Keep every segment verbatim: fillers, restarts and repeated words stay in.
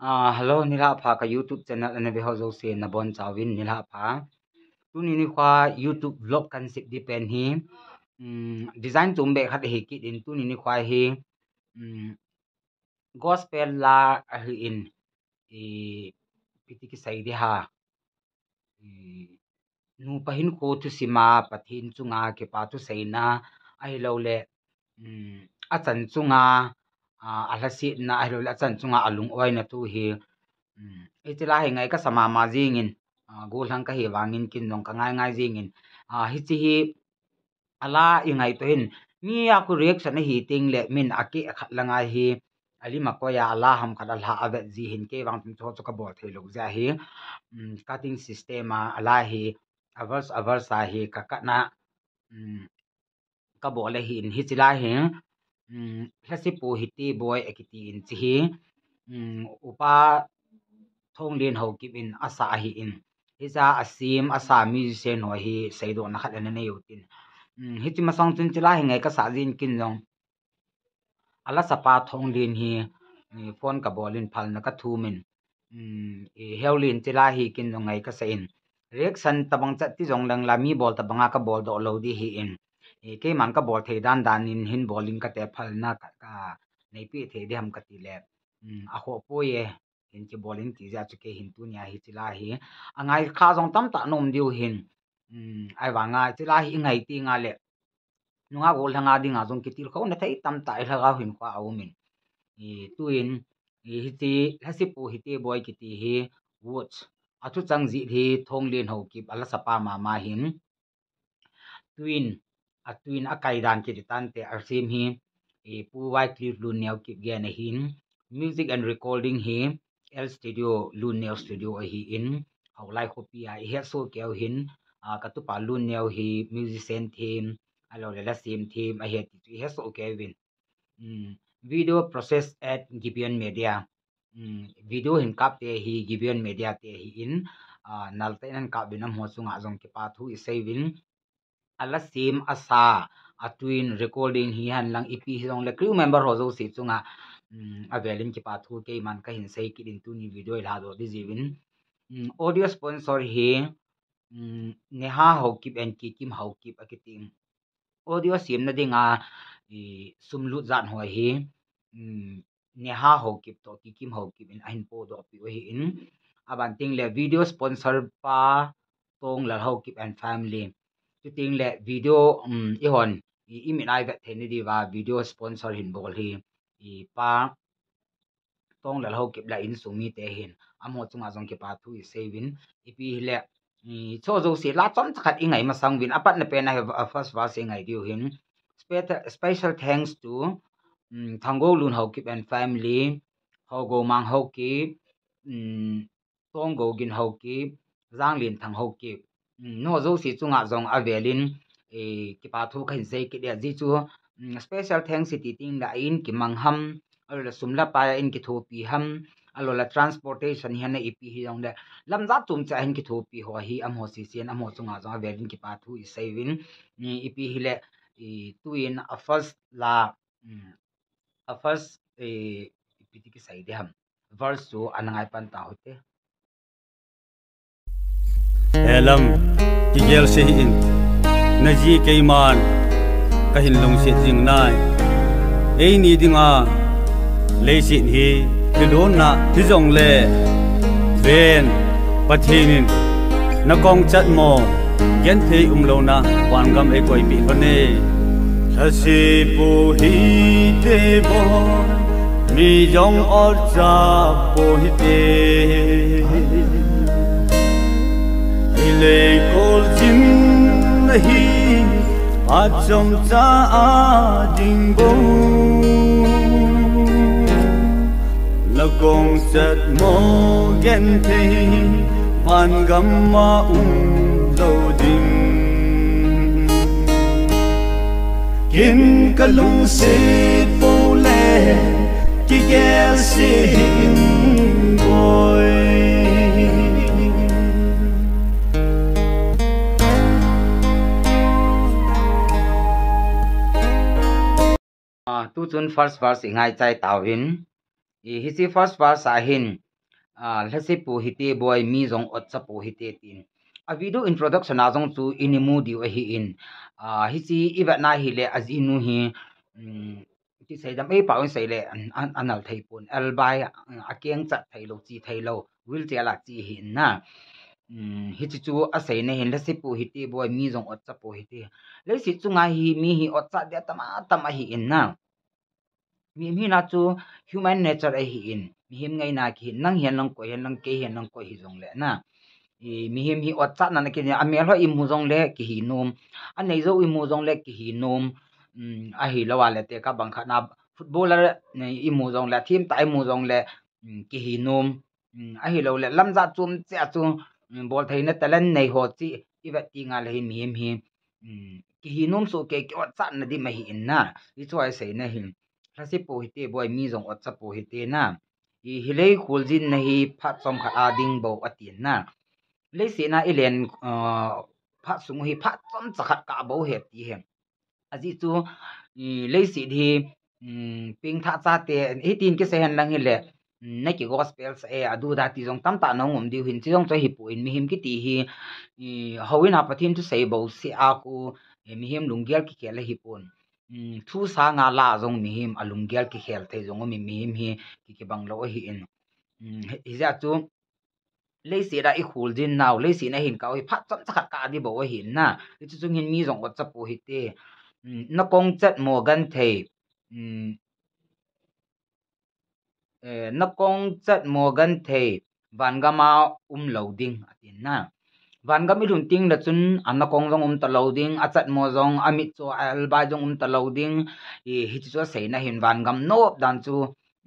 Ah, hello, nilhah pha ka YouTube channel ana ve ho jouse nabonchauvin nilhah pha. Tuni nikho YouTube vlog kahin sep di pen hi, um, design chom beh khat ahi kit in tuni nikho hi, um, gospel la ahin, i, ipi ti kisei di ham. I, nupa hinkho thusim a, Pathen chunga kipa thuseina, ahilouleh, um, achan chunga, ah, alhasetna, ahilouleh achan chunga alungoina thu hi, um, hiche la hi ngai kasa mama jingin, ah, gollhang kahi vangin kin jong kangai ngai jingin, ah, hiche hi, ala ingaito hin, mi a khu reaction ahi teng le min akeh khat la ngai hi, alim a koi a ala ham khat alha avet ji hin kei vang chun chu chu kabol thei lou jeh ahi, um, cutting system a ala hi, a verse, a verse a hi ka cut na, um, kabol ahin hiche la hi, um, Lhasipu Hiteboi akiti in hiche hi, um, Upa Thonglen Haokip in asah ahin. Hiche a sem, asa musician ho hi seidohna khat ana nei u tin. Um, hiche masang chun hiche la hi ngai kasa jin kin jong. Ala sapa Thonglen hi, eh, phone kabol in phalna kathum in. Um, eh, Heolin hiche la hi kin jong ngai kasa in. Reaction tabang chat ti jong leng la mi bol tabang a kabol doh lou di hi in. Eh, keiman kabol thei dan dan in hin bol in kate phalna ka, kanei peh thei di ham kati le. Um, akhoh poi e. Hin kibol in ti jeh a chu kei hin tunia hiche la hi. Angai kha jong tamtah na um diu hin. Um, ahivanga hiche la hi ingai ti nga le. Nungah gollhang a dinga jong kitilkhouna thei tamtah i lhagao hinkho a um in. I, tuin, i, hiche Lhasipu Hiteboi kiti hi, Woods. Athuchang jih hi Thonglen Haokip, ala sapa mama hin. Tuin, atuin akai dan kiti tante asem hi, i, Pu Wycliffe Lunneo Kipgen ahin. Music and recording hi, L Studio, Lunneo Studio ahin. Houlai khopi a, ihet soh kei u hin, ah, katupa Lunneo hi, musician them, ahilouleh la sem them, ahi ti chu ihet soh kei uvin. Um, video process at Gibeon Media. Um, video hin kap te hi Gibeon Media te ahin, ah, nal tah in ana kap uvin amaho chunga jong kipa thu isei uvin. Ala sem asa, atuin recording hi hen lang ipi hi jong le crew member ho jouse chunga, um, avel in kipa thu keiman kahin sei kit in tuni video ilha doh di jiuvin. Um, audio sponsor hi, um, Neha Haokip and Kikim Haokip akiti. Audio semna dinga, i, sum lut jat ho hi, um, Neha Haokip toh Kikim Haokip in ahin podoh peh u ahin. Aban teng le video sponsor pa Tonglal Haokip and family. Chuteng le video, um, ihon, i, imit a ivet theina diuva video sponsor hin bol hi, i, pa Tonglal Haokip la insung mite hin, amaho chunga jong kipa thu isei uvin, ipi hile, i, chu jouse la chomcha khat ingai masang uvin, apatna pen a hi, a first verse ingai diu hin, spe-, special thanks to, um, Thanggoulun Haokip and family, Hogomang Haokip, um, Tonggogin Haokip, Janglenthang Haokip. Um, nangho jouse chunga jong avel in, eh, kipa thu kahin sei kit e, ajeh chu, um, special thanks iti teng le a in kimang ham, ahilouleh sum le pai a in kithopi ham, ahilouleh transportation hi ana ipi hi jong le, lam jat chom cha hin kithopi ho hi amaho sesen, amaho chunga jong avel in kipa thu isei uvin, um, ipi hile, i, tuin a first la, um, a first, eh, ipi ti kisei di ham. Verse chu ana ngai pan tau hite. Helam, kigel se hih in, najeh keiman kahin lungset jing nai. Eini dinga leiset hi thilhonna hijongle ven Pathen in nakong chatmo genthei umlouna vangam eikoipeh lhon e. Lhasipu Hiteboi, mi jong ol cha po hite. Hilei kol jin ahi, achom cha a ding bou. Nakong chatmo genthei vangam a umlou ding. Kin kalungset pou le kigel se hih in boi. Ah, tuchun first verse ingai chai tauvin. I, hiche first verse a hin, ah, lhase po hite boi, mi jong otcha po hite tin. A video introduction a jong chu ini mu diu ahi in. Ah, hiche i vetna hile ajinu hi, um, ti seidam ei pau in seile, an, an, anal thei pon. Elbai, um, akeng chat thei lou, chi thei lou. Wheelchair la chi hi in na. Um, hiche chu aseina hin lhase po hite boi, mi jong otcha po hite. Leiset chunga hi mi hi otcha dia tam a tam ahi in na. Mihem hina chu human nature ahi in, mihem ngaina kihin, nang hihen lang koi hihen lang, kei hihen lang koi hijongle na. I, mihem hi otchatna na kini, amel ho imu jongle kihi nom, anei jo imu jongle kihi nom, um, ahilou a le tekah bang khat na footballer, eh, imu jongle, team tah imu jongle, um, kihi nom, um, ahilou le lamjat chom cheh a chu, um, bol theina talent nei ho chi i vet teng a le hin mihem hi, um, kihi nom soh kei, ki otchatna dim ahi in na. Hichu aseina hin. Lhase po hite boi, mi jong otcha po hite na. I, hilei kholjinna hi phat chomkhat a ding bou ati na. Leiset a i len, uh, phat sung hi phat chomcha khat kah bou ahi ti hi. Ajeh chu, i, leiset hi, um, pengthah chate, hitin kisei hen lang hile, um, na ki gospel sa e, adu da ti jong tamtah nahung um diu hin, chi jong chu ahipoi, mihem kiti hi, i, houin a Pathen thusei bou seh a khu, i, mihem lunggel kikhel ahipon. Um, thu sanga la jong mihem alunggel kikhel thei jong um in, mihem hi ki, kibang lou ahi in. Um, hi, hijeh a chu, leiset a i kholjin nau, leiset a hin kah u hi phat chomcha khat kah ding bou ahi in na. Hichu chung hin mi jong otcha po hite. Um, na kong chat mo genthei. Um, eh, na kong chat mo genthei. Vangam a um lou ding, ati na. Vangam i lhun teng le chun, a na kong jong um talou ding, a chat mo jong, a mitcho, a elbai jong um talou ding. I, hichu chu aseina hin vangam nop dan chu,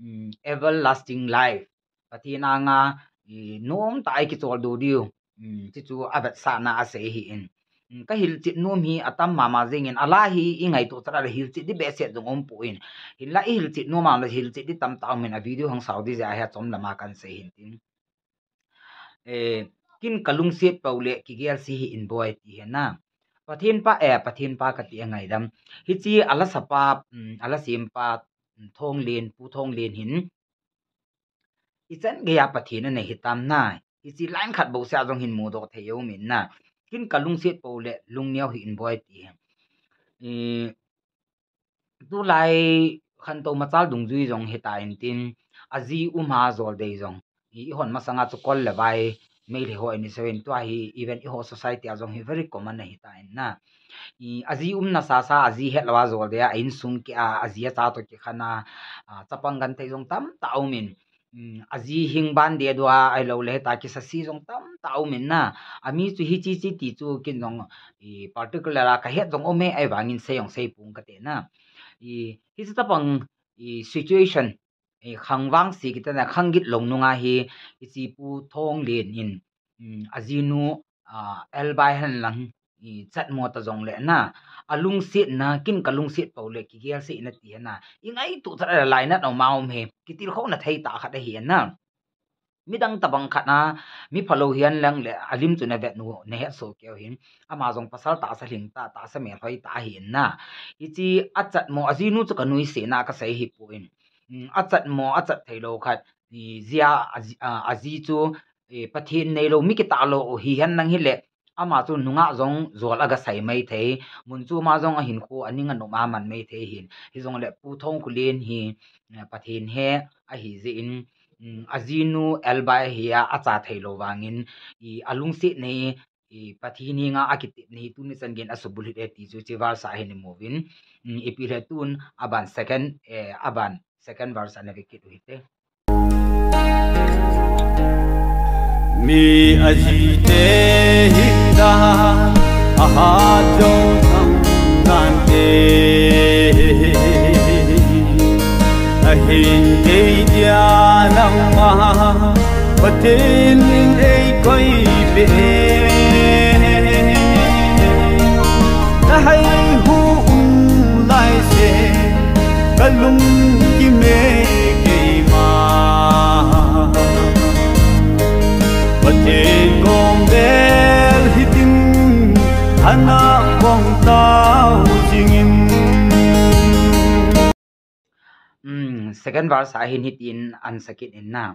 um, everlasting life. Pathen anga, i, nomtah a i kichol diu diu. Um, chuchu avetsahna asei ahi in. Um, ka hilchet nom hi atam mama jeng in, ala hi i ngaito chat a le hilchet ding behseh jong umpon. Hinla i hilchet nom a le hilchet ding tamtah um in, a video hung sao ding jeh a hi achom lama kan sei hin tin. Eh, kin ka lungset pou le kigel se hih in boi ti hi na. Pathen pa, eh, Pathen pa kati a ngaidam. Hiche ala sapa, um, ala sempa, um, Thonglen, Pu Thonglen hin. Ichan geiya Pathen anei hitam na. Hiche line khat bou seh a jong hin mudoh thei aum in na. Kin ka lungset pou le lungneo hih in boi ti hi. Eh, tulai khantou machal dungjui jong hita in tin, aji um a jol dei jong. I, i hon masanga chu kol le vai, Meitei ho in i seven tua hi, even i ho society a jong hi very common ahita in na. I, aji umna sasa, aji hetlou a jol dei a, a insung keh a, aji a cha toh kikhen a, a, chapang genthei jong tamtah aum in. Um, aji hing ban deh dua, ahilou le hita kisasi jong tamtah aum in na. Ami chu hiche hiche ti chu kin jong, i, particular a ka het jong um e, ahivangin sei jong sei pong kate na. I, hiche chapang, i, situation, i, khangvang se kiti na, khang gitlou nunga hi, hiche Pu Thonglen in, um, ajinu, a, elbai hen lang, i, chat mo ta jong le na, alungset na, kin ka lungset pou le kigel se in ati hi na. I ngaito chat a le lainat aum a um hi, kitilkhou na thei tah khat ahi na. Midang tabang khat na, mi phalou hihen lang le, alim chu na vet u, na het soh kei u hin. Ama jong pasal tahsa lhingtah, tahsa melhoi tah ahi na. Hiche a chat mo, ajinu chu ka nuisat na ka sei hipon. Um, a chat mo, a chat theilou khat, i, jia, aji, a, aji chu, i, Pathen neilou, mi kitah lou, hihen lang hile, ama chu nungah jong jol aga sai mai thei, mun chu ama jong ahinkho, aning anom a man mai thei hin. Hijongle Pu Thongkhulen hi, eh, Pathen he ahi jeh in, um, ajinu elbai ahi a, acha theilou vangin, i, alungset na hi, i, Pathen henga akitepna hi tuni chan geiyin asubulhit e ti chu hiche verse a hin i mu uvin, um, ipi le tun aban second, eh, aban second verse a na ve kit u hite. Mi ajite hindan ahat jou tham nante. Ahin kei dia nangma Pathen in eikoi peh e. Na hai hu um lai se ka lungkim e keima. Pathen kom bel hitin ana kong tao jingin. Um, second verse a hin hitin an sa kit in na.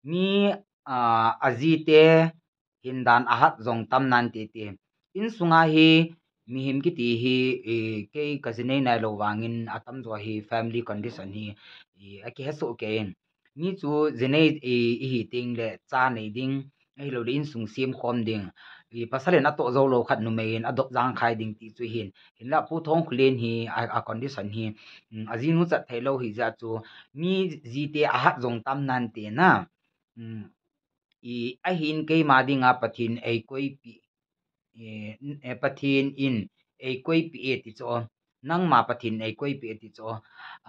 Mi, ah, ajite hindan ahat jong tam nante ti. Insunga hi mihem kiti hi, eh, kei kajinei nailou vangin atamjo hi family condition hi, eh, akihesoh kei in. Mi chu jinei, eh, ihi tengle cha nei ding, ahilouleh insung semkhom ding. Eh, pasal in atoh joulou khat numei in adop jangkhai ding ti chu hin. Hinla Pu Thongkhulen hi a, a condition hi, um, ajinu chat theilou hijeh chun mi jite ahat jong tam nante na. Um, i, ahin keima dinga Pathen in eikoipeh, eh, n-, eh, Pathen in eikoipeh e ti chu, nangma Pathen in eikoipeh e ti chu,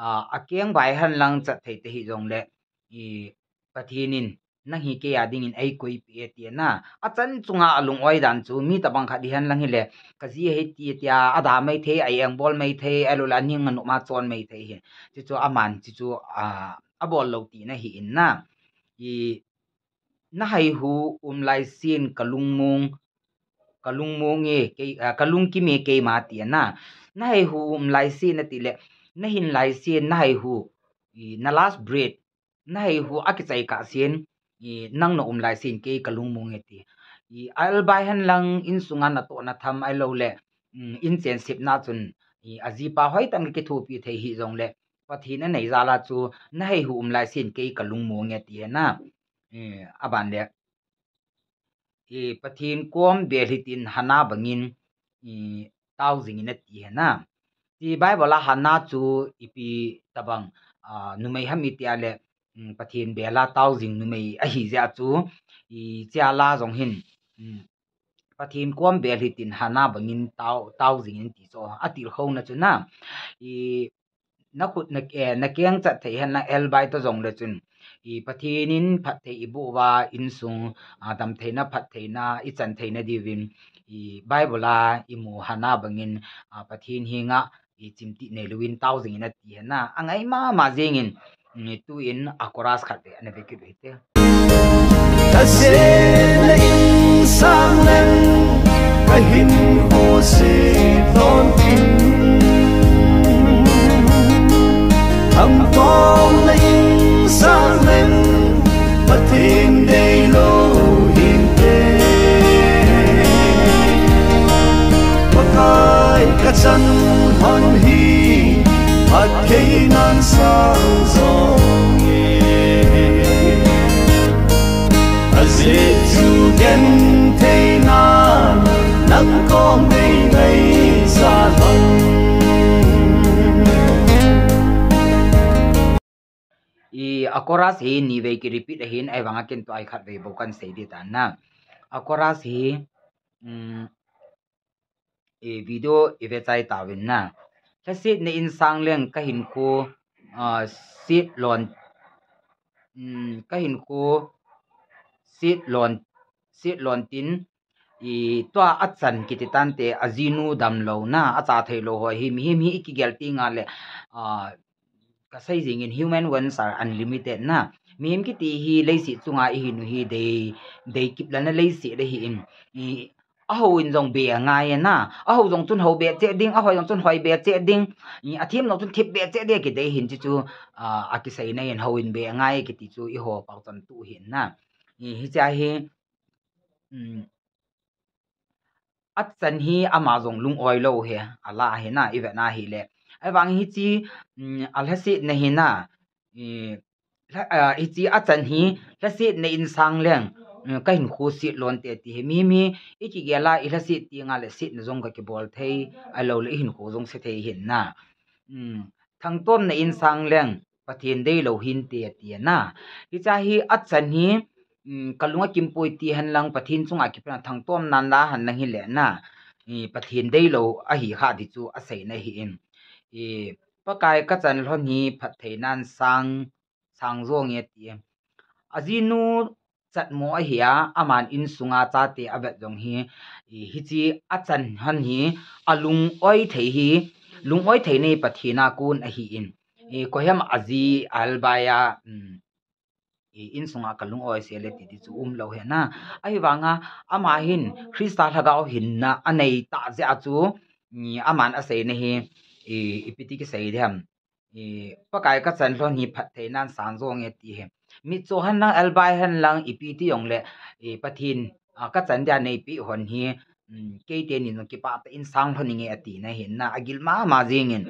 ah, akeng vai henlang chat thei te hijongle, i, Pathen in nang hi kei a dingin eikoipeh e ti na. Achan chunga alung-oi dan chu mi tobang khat hihen lang hile, kaji ahi ti tia, ada maithei, a-engbol maithei, ahilouleh aning anop ma chon maithei hi. Chuchu aman, chuchu, ah, abol lou tina ahi in na. I, nahaihu um laisen kalungmong, kalungmong e, kei, ah, kalungkim e keima ti na. Nahaihu um laisen atile, nahin laisen, nahaihu, i, na last breath, nahaihu akichai kahsen, i, nang na um laisen kei kalungmong e ti. I, albai henlang insunga natoh natham ahilouleh, um, inchen sepna chun, i, ajipa hoitah in kithopi thei hijongle, Pathen anei jal a chu, nahaihu um laisen kei kalungmong e ti na. I, aban le, i, Pathen kom bel hitin Hannah bangin, i, tao jingin ati hena. Ti Bible a Hannah chu ipi tobang, ah, numei ham iti le, um, Pathen bel a tao jing numei ahijeh chun, i, chea la jong hin, um, Pathen kom bel hitin Hannah bangin tao, tao jingin ti chu atilkhouna chu na. I, nakhut na, eh, nakeng chat thei henlang albai ta jongle chun, i, Pathen in phatthei iboh uva, insung, ah, damtheina, phattheina ichan theina diuvin, i, Bible a imu Hannah bangin, ah, Pathen henga, i, chimtih neilouvin tao jingin ati hena. Angai mama jingin, i, tuin a chorus khat ve ana ve kit u hite. Kasetna insang leng kahinkho se lhon tin, hamtona insang leng Pathen deilou hinte. Pakai kachan lhon hi phattheinan sang jong e. Ajeh chu gentheina nang kom nei nei sa lhon. I, a chorus hi nivei ki repeat ahin, ahivanga ken tua hi khatvei bou kan sei ding tan na. A chorus hi, um, i, video i ve chai tauvin na. Lhasetna insang leng kahinkho, ah, set lhon, um, kahinkho set lhon, set lhon tin, i, tua achan kiti tante ajinu damlouna, acha theilou ho hi, mihem hi ikigel tengle, ah, kasei jingin human wants are unlimited na. Mihem kiti hi leiset chunga ihin u hi dei, dei kip lana leiset ahin. I, ahou in jong be angai na. Ahou jong chun hou be cheh ding, ahoi jong chun hoi be cheh ding. I, athem jong chun thep be cheh ding kidei hin chuchu, ah, akiseina hin hou in be angai kiti chu eiho pao chan tu hin na. I, hichea hi, um, achan hi ama jong lung-oi lou hi, ala hi na, i vet na hile. Ahivang hiche, um, a lhasetna hi na, i, lha-, ah, hiche achan hi, lhasetna insang leng, um, kahinkho set lhon te ti hi. Mihem hi, ikigel a, i lhaset tengle setna jong kakibol thei, ahilouleh ihinkho jong se thei hin na. Um, thangtomna insang leng, Pathen deilou hinte ati na. Hichea hi achan hi, um, kalung akimpoi ti henlang Pathen chunga kipana thangtomnan la henlang hile na. I, Pathen deilou ahi kha ti chu aseina ahin. I, Pakai kachan lhon hi phattheinan sang, sang jong e ati. Ajinu chatmo ahia, aman insunga chate avet jong hi, i, hiche achan lhon hi, alung-oi thei hi, lung-oi thei nei Pathen a kon ahin. I, koiham aji albai a, um, i, insunga kalung-oi sele ti, ti chu umlou hi na. Ahivanga, ama hin Christa lhagao hinna anei tah jeh a chu, i, aman aseina hi, i, ipi ti kisei diham. Pakai kachan lhon hi phattheinan sang jonge ti hi. Mitcho henlang, elbai henlang, ipi ti jongle, Pathen, a, kachan dia neipeh hon hi, um, keiteni jong kipah tah in sang lhon inge atina ahin na, agil mama jengin.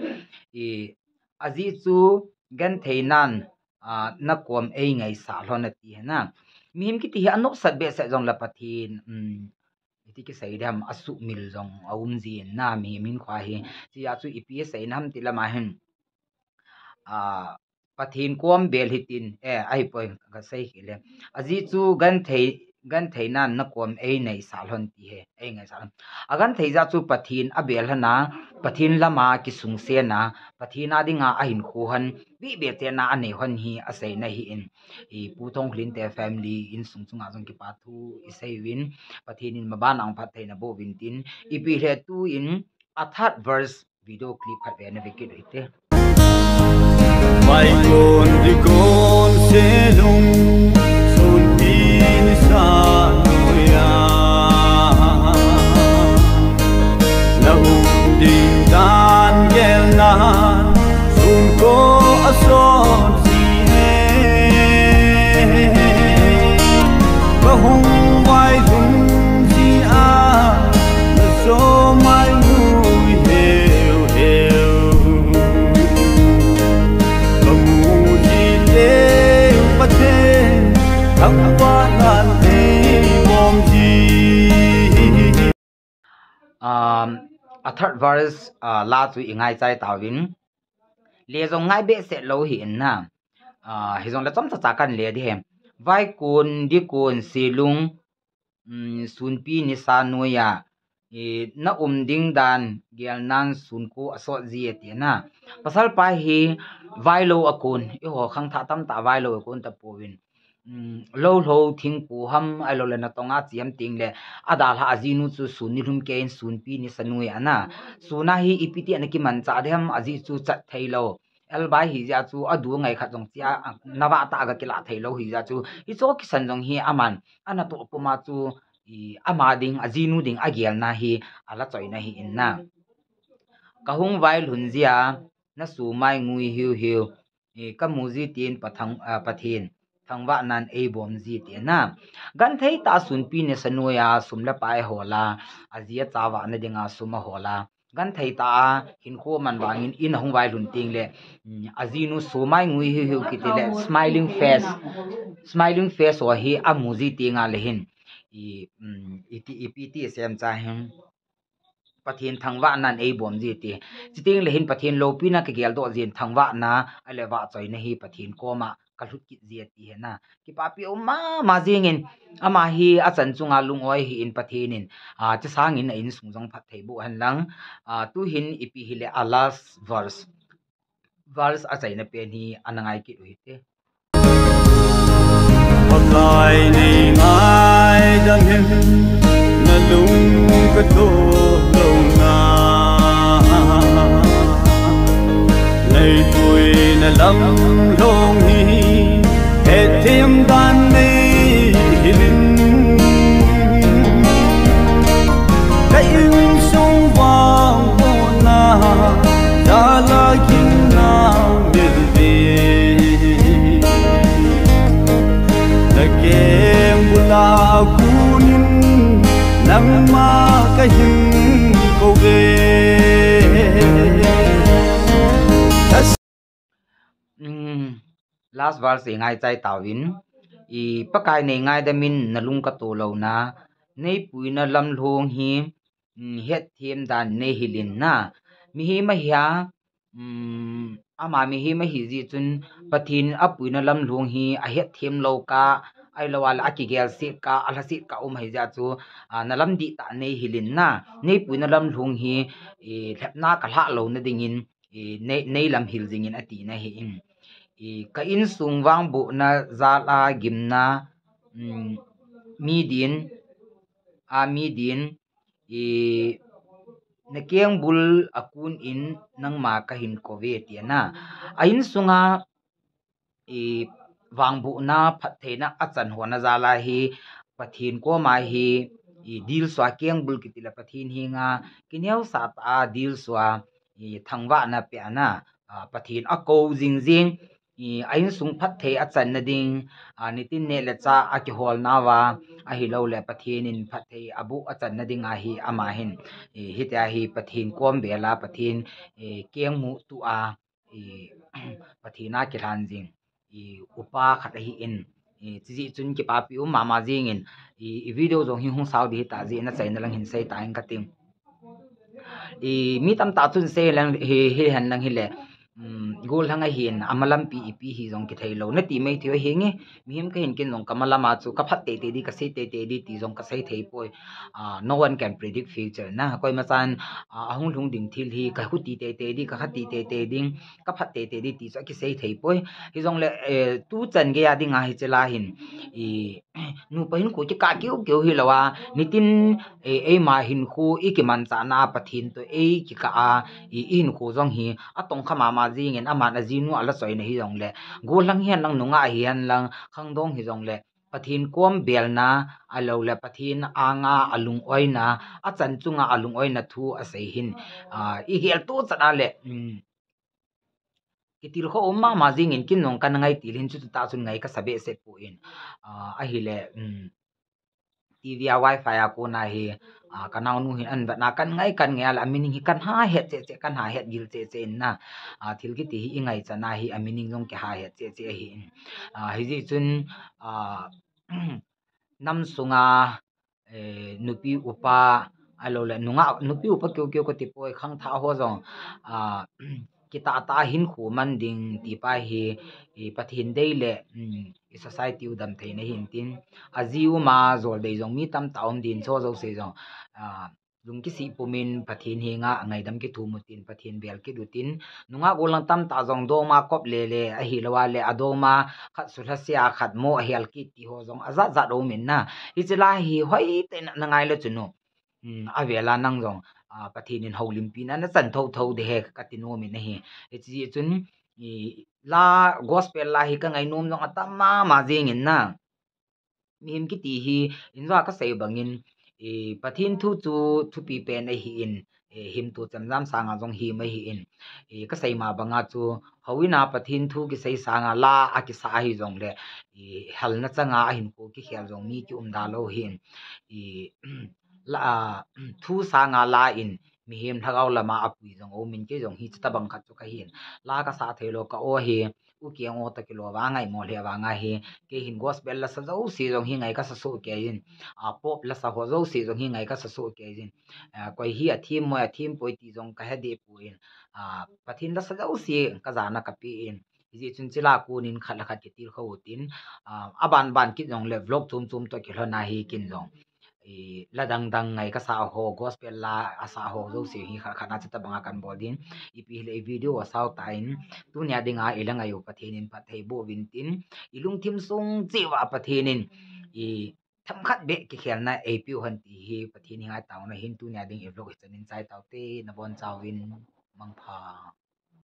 Ajeh chu gentheinan, a, nakom eingaisah lhon ati ahin na. Mihem kiti hi anopsat behseh jongle Pathen, um, iti kisei diham, asuhmil jong aum jin na, mihem hinkho hi. Hijeh chun ipi asei na ham ti lama hin, a, Pathen kom bel hitin, e, ahipoi kasei hile. Ajeh chu genthei, gentheinan nakom eingaisah lhon ti hi, eingaisah lhon. Agenthei jeh chu Pathen abel lhon a, Pathen lama kisungsen a, Pathen a dinga ahinkho lhon, bibel tena anei lhon hi aseina ahin. Pu Thongkholen te family insung chunga jong kipa thu isei uvin, Pathen in maban a phattheina boh uvin tin, ipi hile tuin a third verse video clip khat vena ve kit uhite. Vaikon dikon selung sunpi nisa noiya, na um ding dan gelna sunko asot ji e. Kahung vailhun jia, naso mai nui heu heu. Kamu ji teng Pathen thangvahnan eibom ji. A third verse, a, la chu ingaichai tauvin. Le jong ngai behseh lou ahin na. A, hijongle chomcha cha kan le ding ahi. Vaikon dikon selung, um, sunpi nisa noiya, na um ding dan gelnan sunko asot ji e tina. Pasalpa hi vailou akon, eiho khangthah tamtah vailou akon tapouvin. Lou lou thingpo ham, ahiloule natonga che ham tengle, adalhah ajinu chu sun nilhum keiyin sunpi nisa noiya na. Suna hi ipi ti ana kimanchah ding ham, ajeh chu chat theilou. Elbai hijeh chu adu ngai khat jong che a, navah tah a ga kilah theilou hijeh chu, hicho kisan jong hi aman, anatoh puma chu, ama ding, ajinu ding agelna hi, ala choina ahin na. Kahung vailhun jia, nasumai ngui hiu hiu, kamu ji teng Pathen, a, Pathen thangvahnan eibom ji tina. Genthei tah a sunpi nisa noiya sum le pai ahol a, aji acha vahna dinga sum ahol a, genthei tah a hinkho man vangin in ahung vailhun tengle, um, ajinu sumai ngui hiu hiu kitile smiling face, smiling face ho hi amu ji tengle hin, i, um, iti, ipi ti semcha hin, Pathen thangvahnan eibom ji ti. Chutengle hin Pathen loupina kageldoh jin thangvahna, ahile vahchoina hi Pathen koma kalhut kit ji ati ahi na. Kipapi um mama jengin, ama hi achan chunga lung-oi ahin Pathen in, a, chesangin a insung jong phatthei boh henlang, a, tuhin ipi hile a last verse. Verse achaina pen hi ana ngai kit uhite. Pakai nei ngaidam hen, nalung katoh louna. Neipuina lam lhong hi, hetthem dan neihilin. Ka insung vangbohna, jala ginna mil ve. Nakengbul a kunin, nangma kahin kouve. Last verse ingaichai tauvin. Pakai nei ngaidamin nalung katoh louna, neipuina lam lhong hi, hetthem dan neihilin na. Mihem ahia, ama mihem ahijeh chun Pathen apuina lam lhong hi ahetthem lou kah, ahiloule akigel set kah, alha set kah um ahijeh chu, nalam dihtah neihilin na. Neipuina lam lhong hi, lhepna kalhah louna dingin, nei, neilam hil jingin atina ahin. Ka insung vangbohna jala gimna, mi din, a mi din, nakengbul a kunin nangma kahin kouve tina. A insunga, vangbohna phattheina achan hona jala hi, Pathen koma hi, dilsua kengbul kitile Pathen henga, kineosah tah a dilsua, thangvahna pehna, Pathen akou jing jing, a insung phatthei achanna ding, nitin neh le chah akiholnauva, ahilouleh Pathen in phatthei aboh achanna dinga hi ama hin, hitia hi Pathen kom bel a, Pathen kengmuh tua, Pathen a kilhan jing upa khat ahin, chujeh chun kipapi um mama jengin, i video jong hi hung sao ding hitah jeh in achaina lang hin sei ta ing kating. Mi tamtah chun sei lang hi, hihen lang hile, gollhang ahin, amalampi ipi hi jong kitheilou nati mai thei ahinge. Mihem kahin ken jong kamalam a chu kaphat teitei ding, kasei teitei ding ti jong kasei theipoi. No one can predict future na. Koimachan ahung lhung ding thil hi kahuti teitei ding, kakhati teitei ding, kaphat teitei ding ti chu akisei theipoi. Hijongle tuchan geiya dinga hiche la hin, nupa hinkho kikah keukeu hilouva, nitin eima hinkho ikimanchahna a Pathen toh eikikah a, ihinkho jong hi atongkha mama jengin, aman ajinu ala choina hijongle, gollhang hihen lang, nungah hihen lang, khangdong hijongle, Pathen kom belna, ahiloule Pathen anga alungoina, achan chunga alungoina thu asei hin, igel tuchan a le, kitilkhou um mama jengin ken jong kana ngaitil hin, chutah chun ngai kasa behseh poi. Ahile, TV a wifi a kona hi, kanaonu hin ahin vetna, kana ngai kana ngai a le, amining hi kana het cheh cheh, kana het gil cheh cheh in na. Thil kiti hi ingaichatna hi amining jong kiha het cheh cheh ahin. Hijeh chun, nam sunga nupi upa, ahiloule nungah, nupi upa keukeu katipoi, khangthah ho jong, kitahtah a hinkho man ding tipa hi, Pathen dei le, i society u damtheina hintin, aji uma joldei jong mi tamtah um din, chu jouse jong lungkisih pumin Pathen henga ngaidam kithum utin, Pathen bel kit utin, nungah gollhang tamtah jong doma kop lele ahilouva le, adoma khat sulhasea khat mo ahel kit ti ho jong ajat jat aumin na. Hiche la hi hoitah in na ngaile chun u, avela nang jong Pathen in houlimpina nachan thouthou ding ahi kati nomin ahi. Hiche chun la gospel la hi kangainom jong atam mama jengin na. Mihem kiti hi, injong a kasei bangin, Pathen thu chu thupi pen ahin, himto chemjam sanga jong him ahin, kasei ma banga chu, houin a Pathen thu kisei sanga la akisa ahijongle, halna changa ahinkho kikhel jong mi kium da lou hin, thu sanga la in mihem lhagao lama apui jong aumin, kei jong hi chutobang khat chu kahin, la kasah theilou ka-o hi, ukeng o toh kilou vanga ngaimo lheh vanga hi, kei hin gospel lasa jouse jong hi ngai kasa soh kei in, pop lasa ho jouse jong hi ngai kasa soh kei in, koi hi athem moi athem poi ti jong kahe deh poi in, Pathen lasa jouse kajana kape in, hijeh chun chula konin khat le khat kitilkhou utin, aban ban kit jongle vlog chom chom toh kilhon a hi ken jong, la dang dang ngai kasah ho, gospel la asah ho jouse hi khat khat a chutobanga kana bol din, ipi hile i video asao tan, tunia dinga ila ngai u Pathen in phatthei boh uvin tin, ilungthim sung cheh uva Pathen in themkhat beh kikhelna eipeu hen ti hi Pathen henga taona hin, tunia ding i vlog hichan in chai taute, nabonchauvin mangpha.